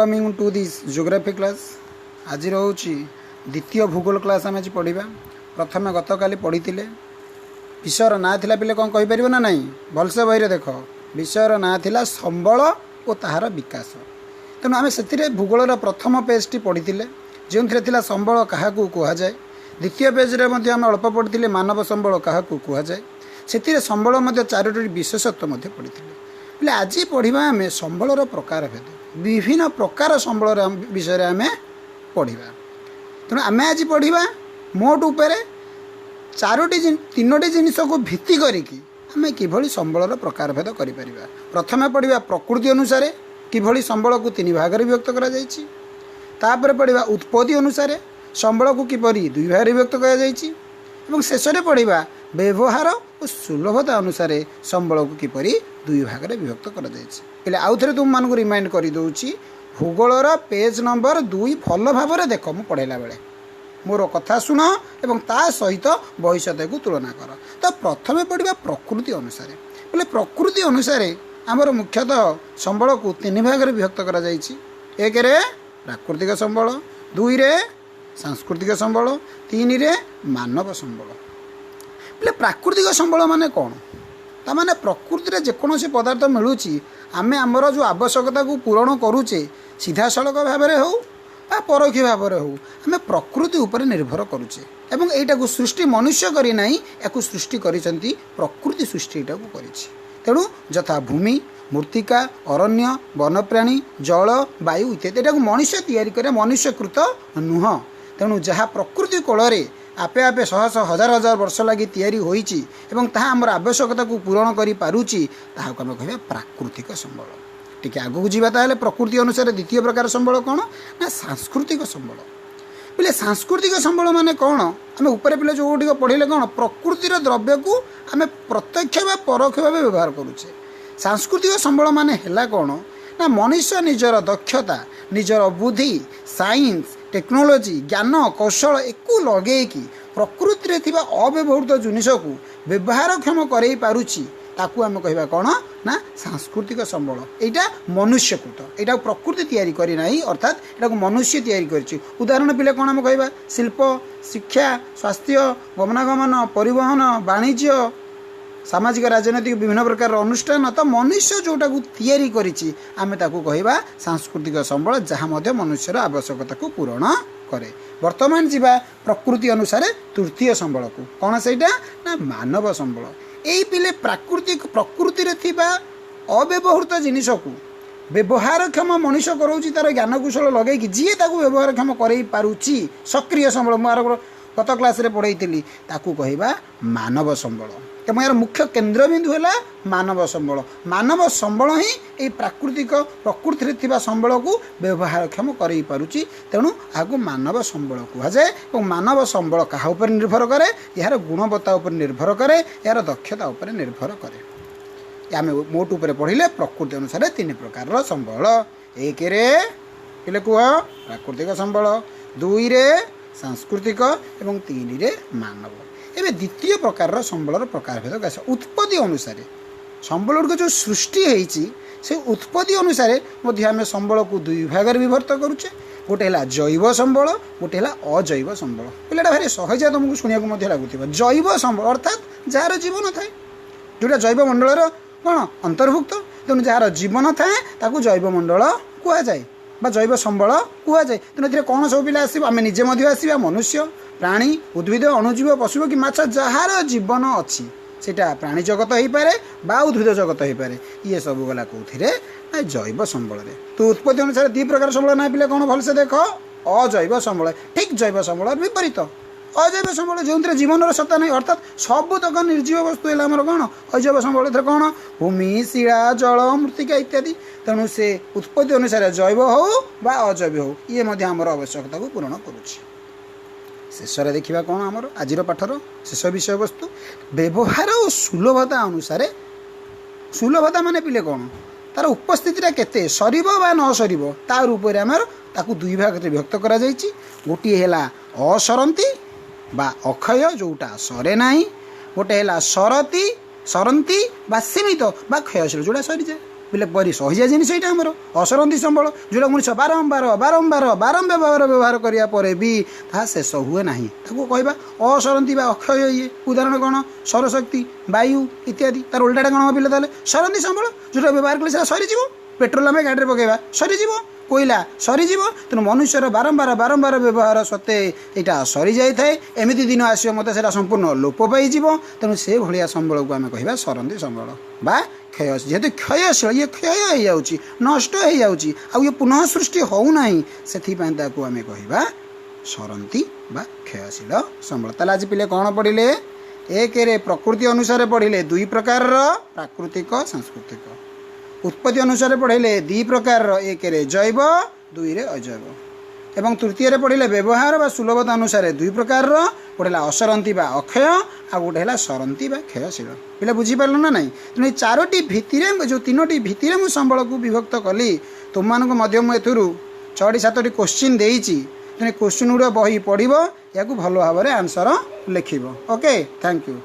Coming to this geography class. ଆଜିର ହେଉଛି ଦ୍ୱିତୀୟ ଭୂଗୋଳ କ୍ଲାସ୍। ଆମେ ଆଜି ପଢ଼ିବା। ପ୍ରଥମେ ଗତକାଲି ପଢ଼ିଥିଲେ, ବିଷୟର ନାଁ ଥିଲା, ପିଲେ, କ'ଣ କହିପାରିବ ନା ନାହିଁ? ଭଲସେ ବହିରେ ଦେଖ। ବିଷୟର ନାଁ ଥିଲା ସମ୍ବଳ ଓ ତାହାର ବିକାଶ। ତେଣୁ ଆମେ ସେଥିରେ ଭୂଗୋଳର ପ୍ରଥମ ପେଜ୍ଟି ପଢ଼ିଥିଲେ, ଯେଉଁଥିରେ ଥିଲା ସମ୍ବଳ କାହାକୁ କୁହାଯାଏ। ଦ୍ୱିତୀୟ ପେଜ୍ରେ ମଧ୍ୟ ଆମେ ଅଳ୍ପ ପଢ଼ିଥିଲେ ମାନବ ସମ୍ବଳ କାହାକୁ କୁହାଯାଏ। ସେଥିରେ ସମ୍ବଳ ମଧ୍ୟ ଚାରୋଟି ବିଶେଷତ୍ୱ ମଧ୍ୟ ପଢ଼ିଥିଲେ। ହେଲେ ଆଜି ପଢ଼ିବା ଆମେ ସମ୍ବଳର ପ୍ରକାରଭେଦ। ବିଭିନ୍ନ ପ୍ରକାର ସମ୍ବଳର ବିଷୟରେ ଆମେ ପଢ଼ିବା। ତେଣୁ ଆମେ ଆଜି ପଢ଼ିବା ମୋଟ ଉପରେ ଚାରୋଟି, ତିନୋଟି ଜିନିଷକୁ ଭିତ୍ତି କରିକି ଆମେ କିଭଳି ସମ୍ବଳର ପ୍ରକାରଭେଦ କରିପାରିବା। ପ୍ରଥମେ ପଢ଼ିବା ପ୍ରକୃତି ଅନୁସାରେ କିଭଳି ସମ୍ବଳକୁ ତିନି ଭାଗରେ ବିଭକ୍ତ କରାଯାଇଛି। ତାପରେ ପଢ଼ିବା ଉତ୍ପତ୍ତି ଅନୁସାରେ ସମ୍ବଳକୁ କିପରି ଦୁଇ ଭାଗରେ ବିଭକ୍ତ କରାଯାଇଛି ଏବଂ ଶେଷରେ ପଢ଼ିବା ବ୍ୟବହାର ଓ ସୁଲଭତା ଅନୁସାରେ ସମ୍ବଳକୁ କିପରି ଦୁଇ ଭାଗରେ ବିଭକ୍ତ କରାଯାଇଛି। ହେଲେ ଆଉ ଥରେ ତୁମମାନଙ୍କୁ ରିମାଇଣ୍ଡ କରିଦେଉଛି, ଭୂଗୋଳର ପେଜ୍ ନମ୍ବର 2 ଭଲ ଭାବରେ ଦେଖ। ମୁଁ ପଢ଼ାଇଲା ବେଳେ ମୋର କଥା ଶୁଣ ଏବଂ ତା ସହିତ ବହି ସହିତକୁ ତୁଳନା କର। ତ ପ୍ରଥମେ ପଢ଼ିବା ପ୍ରକୃତି ଅନୁସାରେ। ବୋଲେ ପ୍ରକୃତି ଅନୁସାରେ ଆମର ମୁଖ୍ୟତଃ ସମ୍ବଳକୁ ତିନି ଭାଗରେ ବିଭକ୍ତ କରାଯାଇଛି। ଏକରେ ପ୍ରାକୃତିକ ସମ୍ବଳ, ଦୁଇରେ ସାଂସ୍କୃତିକ ସମ୍ବଳ, ତିନିରେ ମାନବ ସମ୍ବଳ। ବୋଲେ ପ୍ରାକୃତିକ ସମ୍ବଳ ମାନେ କ'ଣ? ତାମାନେ ପ୍ରକୃତିରେ ଯେକୌଣସି ପଦାର୍ଥ ମିଳୁଛି, ଆମେ ଆମର ଯେଉଁ ଆବଶ୍ୟକତାକୁ ପୂରଣ କରୁଛେ, ସିଧାସଳଖ ଭାବରେ ହେଉ ବା ପରୋକ୍ଷ ଭାବରେ ହେଉ, ଆମେ ପ୍ରକୃତି ଉପରେ ନିର୍ଭର କରୁଛେ ଏବଂ ଏଇଟାକୁ ସୃଷ୍ଟି ମନୁଷ୍ୟ କରିନାହିଁ, ଏହାକୁ ସୃଷ୍ଟି କରିଛନ୍ତି ପ୍ରକୃତି, ସୃଷ୍ଟି ଏଇଟାକୁ କରିଛି। ତେଣୁ ଯଥା ଭୂମି, ମୃତ୍ତିକା, ଅରଣ୍ୟ, ବନପ୍ରାଣୀ, ଜଳ, ବାୟୁ ଇତ୍ୟାଦି। ଏଟାକୁ ମଣିଷ ତିଆରି କରିବା ମନୁଷ୍ୟକୃତ ନୁହଁ। ତେଣୁ ଯାହା ପ୍ରକୃତି କୋଳରେ ଆପେ ଆପେ ଶହ ଶହ ହଜାର ହଜାର ବର୍ଷ ଲାଗି ତିଆରି ହୋଇଛି ଏବଂ ତାହା ଆମର ଆବଶ୍ୟକତାକୁ ପୂରଣ କରିପାରୁଛି, ତାହାକୁ ଆମେ କହିବା ପ୍ରାକୃତିକ ସମ୍ବଳ। ଟିକେ ଆଗକୁ ଯିବା ତାହେଲେ, ପ୍ରକୃତି ଅନୁସାରେ ଦ୍ୱିତୀୟ ପ୍ରକାର ସମ୍ବଳ କ'ଣ ନା ସାଂସ୍କୃତିକ ସମ୍ବଳ। ପିଲେ, ସାଂସ୍କୃତିକ ସମ୍ବଳ ମାନେ କ'ଣ? ଆମେ ଉପରେ ପିଲେ ଯେଉଁଗୁଡ଼ିକ ପଢ଼ିଲେ କ'ଣ, ପ୍ରକୃତିର ଦ୍ରବ୍ୟକୁ ଆମେ ପ୍ରତ୍ୟକ୍ଷ ବା ପରୋକ୍ଷ ଭାବେ ବ୍ୟବହାର କରୁଛେ। ସାଂସ୍କୃତିକ ସମ୍ବଳ ମାନେ ହେଲା କ'ଣ ନା ମଣିଷ ନିଜର ଦକ୍ଷତା, ନିଜର ବୁଦ୍ଧି, ସାଇନ୍ସ, ଟେକ୍ନୋଲୋଜି, ଜ୍ଞାନ କୌଶଳ ଏକୁ ଲଗେଇକି ପ୍ରକୃତିରେ ଥିବା ଅବ୍ୟବହୃତ ଜିନିଷକୁ ବ୍ୟବହାରକ୍ଷମ କରେଇ ପାରୁଛି, ତାକୁ ଆମେ କହିବା କ'ଣ ନା ସାଂସ୍କୃତିକ ସମ୍ବଳ। ଏଇଟା ମନୁଷ୍ୟକୃତ, ଏଇଟାକୁ ପ୍ରକୃତି ତିଆରି କରିନାହିଁ, ଅର୍ଥାତ୍ ଏଟାକୁ ମନୁଷ୍ୟ ତିଆରି କରିଛି। ଉଦାହରଣ ପିଲେ କ'ଣ ଆମେ କହିବା? ଶିଳ୍ପ, ଶିକ୍ଷା, ସ୍ୱାସ୍ଥ୍ୟ, ଗମନାଗମନ, ପରିବହନ, ବାଣିଜ୍ୟ, ସାମାଜିକ ରାଜନୈତିକ ବିଭିନ୍ନ ପ୍ରକାରର ଅନୁଷ୍ଠାନ। ତ ମନୁଷ୍ୟ ଯେଉଁଟାକୁ ତିଆରି କରିଛି, ଆମେ ତାକୁ କହିବା ସାଂସ୍କୃତିକ ସମ୍ବଳ, ଯାହା ମଧ୍ୟ ମନୁଷ୍ୟର ଆବଶ୍ୟକତାକୁ ପୂରଣ କରେ। ବର୍ତ୍ତମାନ ଯିବା ପ୍ରକୃତି ଅନୁସାରେ ତୃତୀୟ ସମ୍ବଳକୁ। କ'ଣ ସେଇଟା ନା ମାନବ ସମ୍ବଳ। ଏଇ ପିଲେ ପ୍ରାକୃତିକ ପ୍ରକୃତିରେ ଥିବା ଅବ୍ୟବହୃତ ଜିନିଷକୁ ବ୍ୟବହାରକ୍ଷମ ମଣିଷ କରାଉଛି ତା'ର ଜ୍ଞାନକୌଶଳ ଲଗେଇକି, ଯିଏ ତାକୁ ବ୍ୟବହାରକ୍ଷମ କରେଇ ପାରୁଛି, ସକ୍ରିୟ ସମ୍ବଳ, ମୁଁ ଆର ଗତ କ୍ଲାସ୍ରେ ପଢ଼େଇଥିଲି, ତାକୁ କହିବା ମାନବ ସମ୍ବଳ। ଏବଂ ଏହାର ମୁଖ୍ୟ କେନ୍ଦ୍ରବିନ୍ଦୁ ହେଲା ମାନବ ସମ୍ବଳ। ମାନବ ସମ୍ବଳ ହିଁ ଏଇ ପ୍ରାକୃତିକ ପ୍ରକୃତିରେ ଥିବା ସମ୍ବଳକୁ ବ୍ୟବହାରକ୍ଷମ କରେଇ ପାରୁଛି। ତେଣୁ ଏହାକୁ ମାନବ ସମ୍ବଳ କୁହାଯାଏ। ଏବଂ ମାନବ ସମ୍ବଳ କାହା ଉପରେ ନିର୍ଭର କରେ? ଏହାର ଗୁଣବତ୍ତା ଉପରେ ନିର୍ଭର କରେ, ଏହାର ଦକ୍ଷତା ଉପରେ ନିର୍ଭର କରେ। ଆମେ ମୋଟ ଉପରେ ପଢ଼ିଲେ ପ୍ରକୃତି ଅନୁସାରେ ତିନି ପ୍ରକାରର ସମ୍ବଳ। ଏକରେ ପିଲେ କୁହ ପ୍ରାକୃତିକ ସମ୍ବଳ, ଦୁଇରେ ସାଂସ୍କୃତିକ ଏବଂ ତିନିରେ ମାନବ। ଏବେ ଦ୍ୱିତୀୟ ପ୍ରକାରର ସମ୍ବଳର ପ୍ରକାରଭେଦ ଆସ। ଉତ୍ପତ୍ତି ଅନୁସାରେ ସମ୍ବଳ ଗୁଡ଼ିକ ଯେଉଁ ସୃଷ୍ଟି ହେଇଛି, ସେ ଉତ୍ପତ୍ତି ଅନୁସାରେ ମଧ୍ୟ ଆମେ ସମ୍ବଳକୁ ଦୁଇ ଭାଗରେ ବିଭକ୍ତ କରୁଛେ। ଗୋଟେ ହେଲା ଜୈବ ସମ୍ବଳ, ଗୋଟେ ହେଲା ଅଜୈବ ସମ୍ବଳ। ପିଲାଟା ଭାରି ସହଜିଆ ତୁମକୁ ଶୁଣିବାକୁ ମଧ୍ୟ ଲାଗୁଥିବ। ଜୈବ ସମ୍ବଳ ଅର୍ଥାତ୍ ଯାହାର ଜୀବନ ଥାଏ, ଯେଉଁଟା ଜୈବ ମଣ୍ଡଳର କ'ଣ ଅନ୍ତର୍ଭୁକ୍ତ। ତେଣୁ ଯାହାର ଜୀବନ ଥାଏ ତାକୁ ଜୈବମଣ୍ଡଳ କୁହାଯାଏ ବା ଜୈବ ସମ୍ବଳ କୁହାଯାଏ। ତେଣୁ ଏଥିରେ କ'ଣ ସବୁ ପିଲା ଆସିବ? ଆମେ ନିଜେ ମଧ୍ୟ ଆସିବା, ମନୁଷ୍ୟ, ପ୍ରାଣୀ, ଉଦ୍ଭିଦ, ଅଣୁଜୀବ, ପଶୁ କି ମାଛ। ଯାହାର ଜୀବନ ଅଛି, ସେଇଟା ପ୍ରାଣୀ ଜଗତ ହେଇପାରେ ବା ଉଦ୍ଭିଦ ଜଗତ ହେଇପାରେ। ଇଏ ସବୁ ଗଲା କେଉଁଥିରେ ନା ଜୈବ ସମ୍ବଳରେ। ତ ଉତ୍ପତ୍ତି ଅନୁସାରେ ଦୁଇ ପ୍ରକାର ସମ୍ବଳ ନା ପିଲେ କ'ଣ? ଭଲସେ ଦେଖ, ଅଜୈବ ସମ୍ବଳ। ଠିକ୍ ଜୈବ ସମ୍ବଳର ବିପରୀତ ଅଜୈବ ସମ୍ବଳ, ଯେଉଁଥିରେ ଜୀବନର ସତ୍ତା ନାହିଁ, ଅର୍ଥାତ୍ ସବୁତକ ନିର୍ଜୀବ ବସ୍ତୁ ହେଲା ଆମର କ'ଣ ଅଜୈବ ସମ୍ବଳ। ଏଥିରେ କ'ଣ? ଭୂମି, ଶିଳା, ଜଳ, ମୃତ୍ତିକା ଇତ୍ୟାଦି। ତେଣୁ ସେ ଉତ୍ପତ୍ତି ଅନୁସାରେ ଜୈବ ହେଉ ବା ଅଜୈବ ହେଉ, ଇଏ ମଧ୍ୟ ଆମର ଆବଶ୍ୟକତାକୁ ପୂରଣ କରୁଛି। ଶେଷରେ ଦେଖିବା କ'ଣ ଆମର ଆଜିର ପାଠର ଶେଷ ବିଷୟବସ୍ତୁ, ବ୍ୟବହାର ଓ ସୁଲଭତା ଅନୁସାରେ। ସୁଲଭତା ମାନେ ପିଲେ କ'ଣ? ତାର ଉପସ୍ଥିତିଟା କେତେ, ସରିବ ବା ନ ସରିବ, ତା ଉପରେ ଆମର ତାକୁ ଦୁଇ ଭାଗରେ ବିଭକ୍ତ କରାଯାଇଛି। ଗୋଟିଏ ହେଲା ଅସରନ୍ତି ବା ଅକ୍ଷୟ, ଯେଉଁଟା ସରେ ନାହିଁ। ଗୋଟେ ହେଲା ସରତି, ସରନ୍ତି ବା ସୀମିତ ବା କ୍ଷୟଶୀଳ, ଯେଉଁଟା ସରିଯାଏ। ବୋଲେ ପରି ସହିଯା ଜିନିଷ ଏଇଟା ଆମର ଅସରନ୍ତି ସମ୍ବଳ, ଯେଉଁଟା ମଣିଷ ବାରମ୍ବାର ବାରମ୍ବାର ବାରମ୍ବାର ବ୍ୟବହାର କରିବା ପରେ ବି ତାହା ଶେଷ ହୁଏ ନାହିଁ, ତାକୁ କହିବା ଅସରନ୍ତି ବା ଅକ୍ଷୟ। ଇଏ ଉଦାହରଣ କ'ଣ? ସୌରଶକ୍ତି, ବାୟୁ ଇତ୍ୟାଦି। ତାର ଓଲଟାଟା କ'ଣ ହେବ ପିଲା ତାହେଲେ? ସରନ୍ତି ସମ୍ବଳ, ଯେଉଁଟା ବ୍ୟବହାର କଲେ ସେଟା ସରିଯିବ। ପେଟ୍ରୋଲ ଆମେ ଗାଡ଼ିରେ ପକାଇବା, ସରିଯିବ। କୋଇଲା ସରିଯିବ। ତେଣୁ ମନୁଷ୍ୟର ବାରମ୍ବାର ବାରମ୍ବାର ବ୍ୟବହାର ସତ୍ତ୍ୱେ ଏଇଟା ସରିଯାଇଥାଏ। ଏମିତି ଦିନ ଆସିବ ମୋତେ ସେଇଟା ସମ୍ପୂର୍ଣ୍ଣ ଲୋପ ପାଇଯିବ। ତେଣୁ ସେ ଭଳିଆ ସମ୍ବଳକୁ ଆମେ କହିବା ସରନ୍ତି ସମ୍ବଳ ବା କ୍ଷୟ। ଯେହେତୁ କ୍ଷୟଶୀଳ, ଇଏ କ୍ଷୟ ହେଇଯାଉଛି, ନଷ୍ଟ ହେଇଯାଉଛି, ଆଉ ଇଏ ପୁନଃ ସୃଷ୍ଟି ହେଉନାହିଁ, ସେଥିପାଇଁ ତାକୁ ଆମେ କହିବା ସରନ୍ତି ବା କ୍ଷୟଶୀଳ ସମ୍ବଳ। ତାହେଲେ ଆଜି ପିଲେ କ'ଣ ପଢ଼ିଲେ? ଏକରେ ପ୍ରକୃତି ଅନୁସାରେ ପଢ଼ିଲେ ଦୁଇ ପ୍ରକାରର, ପ୍ରାକୃତିକ, ସାଂସ୍କୃତିକ। ଉତ୍ପତ୍ତି ଅନୁସାରେ ପଢ଼ିଲେ ଦୁଇ ପ୍ରକାରର, ଏକରେ ଜୈବ, ଦୁଇରେ ଅଜୈବ। ଏବଂ ତୃତୀୟରେ ପଢ଼ିଲେ ବ୍ୟବହାର ବା ସୁଲଭତା ଅନୁସାରେ ଦୁଇ ପ୍ରକାରର, ଗୋଟେ ହେଲା ଅସରନ୍ତି ବା ଅକ୍ଷୟ, ଆଉ ଗୋଟେ ହେଲା ସରନ୍ତି ବା କ୍ଷୟଶୀଳ। ପିଲା ବୁଝିପାରିଲ ନା ନାହିଁ? ତେଣୁ ଏଇ ଚାରୋଟି ଭିତ୍ତିରେ, ଯେଉଁ ତିନୋଟି ଭିତ୍ତିରେ ମୁଁ ସମ୍ବଳକୁ ବିଭକ୍ତ କଲି, ତୁମମାନଙ୍କୁ ମଧ୍ୟ ମୁଁ ଏଥିରୁ 6ଟି 7ଟି କୋଶ୍ଚିନ୍ ଦେଇଛି। ତେଣୁ କୋଶ୍ଚିନ୍ ଗୁଡ଼ିକ ବହି ପଢ଼ିବ, ଏହାକୁ ଭଲ ଭାବରେ ଆନ୍ସର ଲେଖିବ। Okay, thank you.